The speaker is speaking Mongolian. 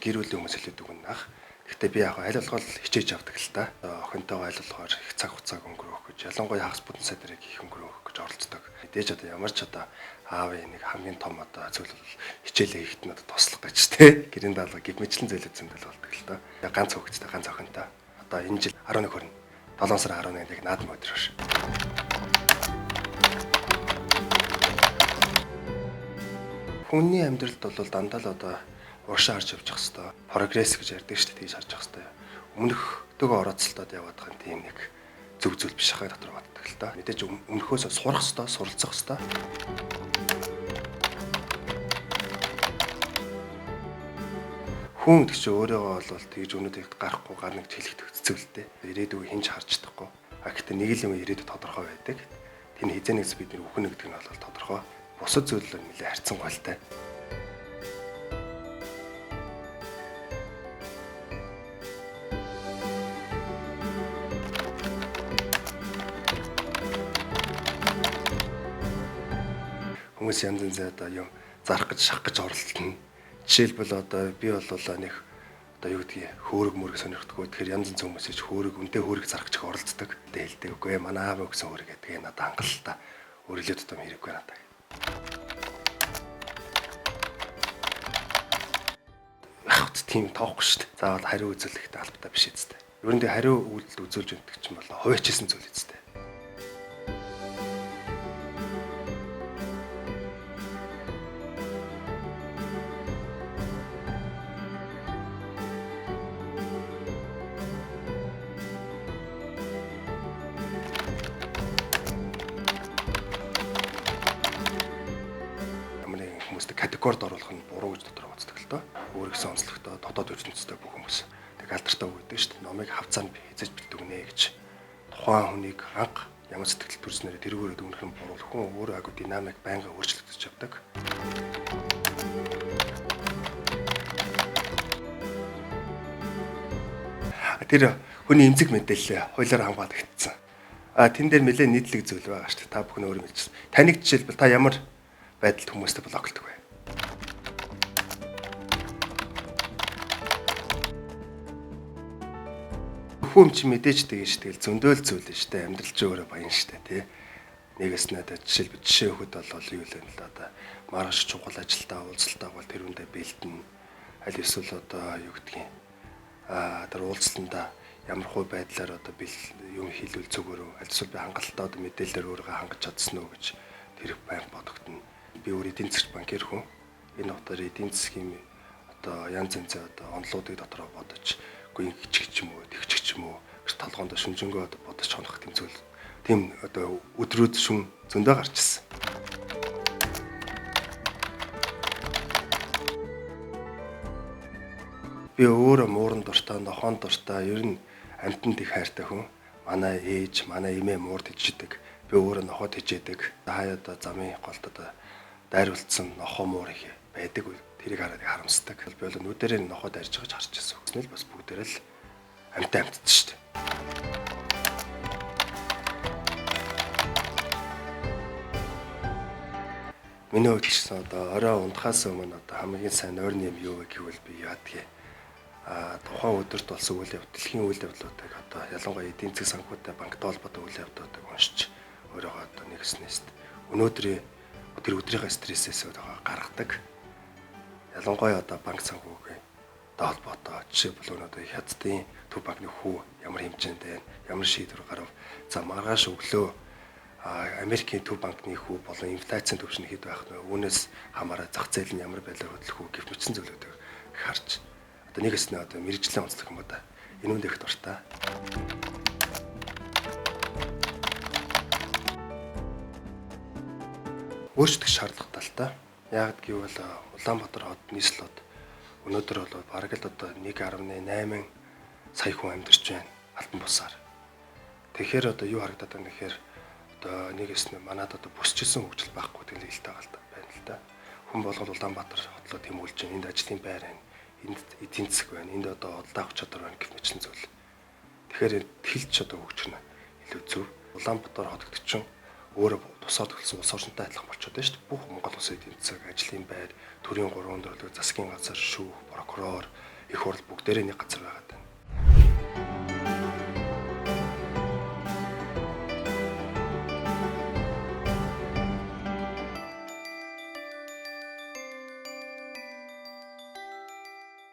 Гэр бүлийн хүмүүс илүү дүгнэх ах. Гэхдээ би яг аль болгол хичээж авдаг л та. Охинтойгоо аль болохоор их цаг хугацааг өнгөрөөх гэж, ялангуяа хагас бүтэн сая дэрэг их өнгөрөөх гэж оролцдог. Мэдээж одоо ямар ч одоо аавын нэг хамгийн том одоо зүйл бол хичээлээ хийхэд нь одоо туслах гэж те. Гэрийн даалга гих мэтлэн зүйлүүд зөндөл болдог л та. Ганц хөвгчтэй, ганц охинтой. Одоо энэ жил 11 хүрнэ. 7 сарын 11-нд яг наадам өдөр биш. Хүний амьдралд бол дандаа л одоо урагшаа харж явж явах хэвээр прогресс гэж ярьдаг шүү дээ, тэгж харж явах хэвээр. Өмнөхтэйгөө орооцолтоод яваад байгаа юм тийм нэг зөв зүйл биш хаа дотор боддог л та. Мэдээж өмнөхөөсөө сурах хэвээр, суралцах хэвээр. Хүн гэдэг чинь өөрийгөө бол тэгж өнөөдөр гарахгүй гарна гэж хэлэх хэцүү л дээ. Ирээдүг хинч харж чадахгүй. А гэхдээ нэг л юм ирээдүй тодорхой байдаг. Тэр нь хизээ нэгс бид нэр үхнэ гэдэг нь бол тодорхой. Бусад зүйл бол нэлээд харьцангуйлтай. Хүмүүс янз янзын одоо юм зарах гэж шахах гэж оролдоно. Жишээлбэл одоо би бол нэг одоо юу гэдгийг хөөрөг мөрөг сонирхдаггүй. Тэгэхээр янз янзын хүмүүс ич хөөрөг үнтэй хөөрөг зарах гэж оролддог. Тэгээ хэлдэг. Үгүй ээ манай аав өгсөн хөөрөг гэдэг надад хангалаа. Өөрөлдөө тутам хэрэггүй надад. Яг тийм тоохгүй шүү дээ. Заавал хариу үзүүлэхтэй албатай биш үстэй. Ер нь хариу үйлдэл үзүүлж өгдөг чинь бол хувиачилсан зүйл үстэй. Ямар нэгэн хүмүүстэй категорид оруулах нь буруу гэж дотор боддог л доо. Өөрөөсөө онцлогтой дотоод ертөнцтэй бүх хүмүүс тэг алдартай үг гэдэг шүү дээ. Номыг хавцаанд хизэж бэлтгэнэ гэж. Тухайн хүнийг анх ямар сэтгэл төрснээр тэрүүгээр дүгнэх нь буруу. Хүн өөрөө агуу динамик байнга өөрчлөгдөж явдаг. Тэр хүний эмзэг мэдээлэл хуулиар хамгаалагдсан. А тэн дээр нэлээд нийтлэг зүйл байгаа шүү дээ. Та бүхэн өөрөө мэдчихсэн. Таныг жишээлбэл та ямар байдалд хүмүүстэй блоклдог вэ? Хүн чи мэдээж тэгэж тэгэл зөндөөл зүйл нь шүү дээ. Амьдрал чи өөрөө баян шүү дээ, тий. Нэгээс надад жишээлбэл жишээ өгөхөд бол юу л юм л одоо маргааш чухал ажилдаа уулзалтаа бол тэр үндэ бэлдэнэ. Аль эсвэл одоо юу гэдгийг тэр уулзалтандаа ямар хуу байдлаар одоо бэл юм хийлүүл зүгээр үү? Аль эсвэл би хангалттай одоо мэдээлэлээр өөрийгөө хангаж чадсан уу гэж тэр их байнга бодогдно. Би өөр эдийн засгт банкир хүн. Энэ хотоор эдийн засгийн одоо янз янзын одоо онолуудыг дотроо бодож, үгүй ингэчих ч юм уу, тэгчих ч юм уу гэж толгоонд шүнжэнгөө одоо бодож хонох тийм зүйл. Тийм одоо өдрүүд шүн зөндөө гарч ирсэн. Би өөрөө мууран дуртай, нохоон дуртай, ер нь амьтанд их хайртай хүн. Манай ээж, манай эмээ муур тэждэг. Би өөрөө нохоо тэжээдэг. Хаяа одоо замын голд одоо дайруулсан нохоо муур их байдаг. Тэрийг хараад харамсдаг. Би бол нүдэрээ нохоо дайрж байгааг харж байсан. Тэгснэ л бас бүгдээрээ л амьтан амьтд шүү дээ. Миний хувьд ч гэсэн одоо орой унтахаас өмнө одоо хамгийн сайн ойрны юм юу вэ гэвэл би яадгийг тухайн өдөрт болсон үйл явдал, дэлхийн үйл явдлуудыг одоо ялангуяа эдийн засгийн санхүүтэй банктай холбоотой үйл явдлуудыг уншиж өөрийгөө одоо нэгснээс өнөөдрийн тэр өдрийнхөө стрессээс өөрийгөө гаргадаг. Ялангуяа одоо банк санхүүгийн холбоотой жишээлбэл өнөөдөр Хятадын төв банкны хүү ямар хэмжээнд байна, ямар шийдвэр гарав. За маргааш өглөө Америкийн төв банкны хүү болон инфляцийн түвшин хэд байх вэ? Үүнээс хамаараа зах зээл нь ямар байдлаар хөдлөх үү гэх мэтсэн зүйлүүдийг харж одоо нэг хэснээ одоо мэрэгжлийн онцлог юм уу да. Энэ үнд их дуртай. Өөрчлөх шаардлагатай л та. Яг гэвэл Улаанбаатар хот нийслэл хот өнөөдөр бол бараг л одоо 1.8 сая хүн амьдарч байна албан бусаар. Тэгэхээр одоо юу харагдаад байна гэхээр одоо нэг хэснээ манад одоо бүсчилсэн хөгжил байхгүй гэдэг нь хэлтэй байгаа байна л да. Хүн болгол Улаанбаатар хотлоо тэмүүлж байна. Энд ажлын байр байна. Энд эдийн засаг байна. Энд одоо бодлоо авах чадвар байна гэх мэтсэн зүйл. Тэгэхээр хэлж одоо хөгжих нь илүү зөв. Улаанбаатар хот гэдэг чинь өөрөө тусаар төгссөн улс орнтой адилхан болчиход байна шүү дээ. Бүх Монгол улсын эдийн засаг, ажлын байр, төрийн гурван төрлөг, засгийн газар, шүүх, прокурор, их хурл бүгдээрээ нэг газар байгаад байна.